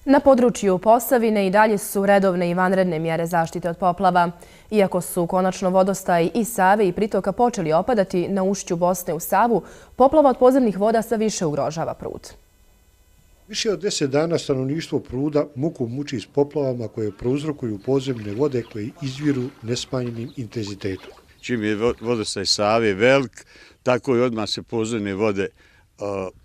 Na području Posavine i dalje su redovne i vanredne mjere zaštite od poplava. Iako su konačno vodostaji i Save i pritoka počeli opadati na ušću Bosne u Savu, poplava od podzemnih voda sve više ugrožava prud. Više od 10 dana stanovništvo pruda muku muči s poplavama koje prouzrokuju podzemne vode koje izviru nesmanjenim intenzitetom. Čim je vodostaj Save velik, tako i odmah se podzemne vode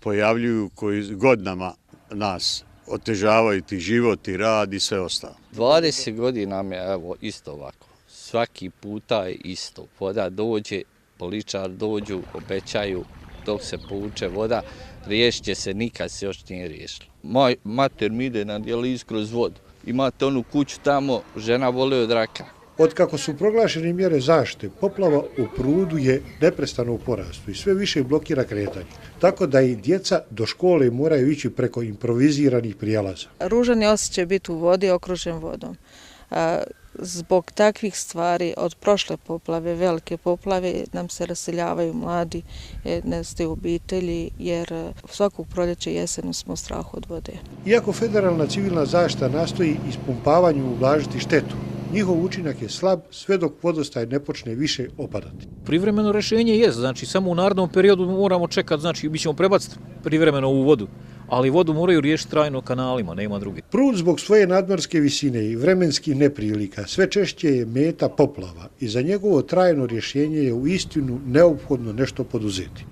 pojavljuju koji godinama nas otežavaju ti život i rad i sve ostalo. 20 godina mi je isto ovako. Svaki puta je isto. Voda dođe, poličar dođu, obećaju dok se povuče voda, riješit će se, nikad se još nije riješilo. Moj mater mi ide na dijalizu kroz vodu. Imate onu kuću tamo, žena voli od raka. Otkako su proglašene mjere zaštite, poplava u prudu je neprestano u porastu i sve više blokira kretanje. Tako da i djeca do škole moraju ići preko improviziranih prijelaza. Ružan je osjećaj biti u vodi okružen vodom. Zbog takvih stvari od prošle poplave, velike poplave, nam se raseljavaju mladi, nestaju obitelji, jer svakog proljeća i jesenu smo u strahu od vode. Iako federalna civilna zaštita nastoji ispumpavanju ublažiti štetu, njihov učinak je slab sve dok vodostaj ne počne više opadati. Privremeno rješenje je, znači samo u narednom periodu moramo čekati, znači mi ćemo prebaciti privremeno ovu vodu, ali vodu moraju riješiti trajno kanalima, nema druge. Prud zbog svoje nadmorske visine i vremenskih neprilika sve češće je meta poplava i za njegovo trajno rješenje je uistinu neophodno nešto poduzeti.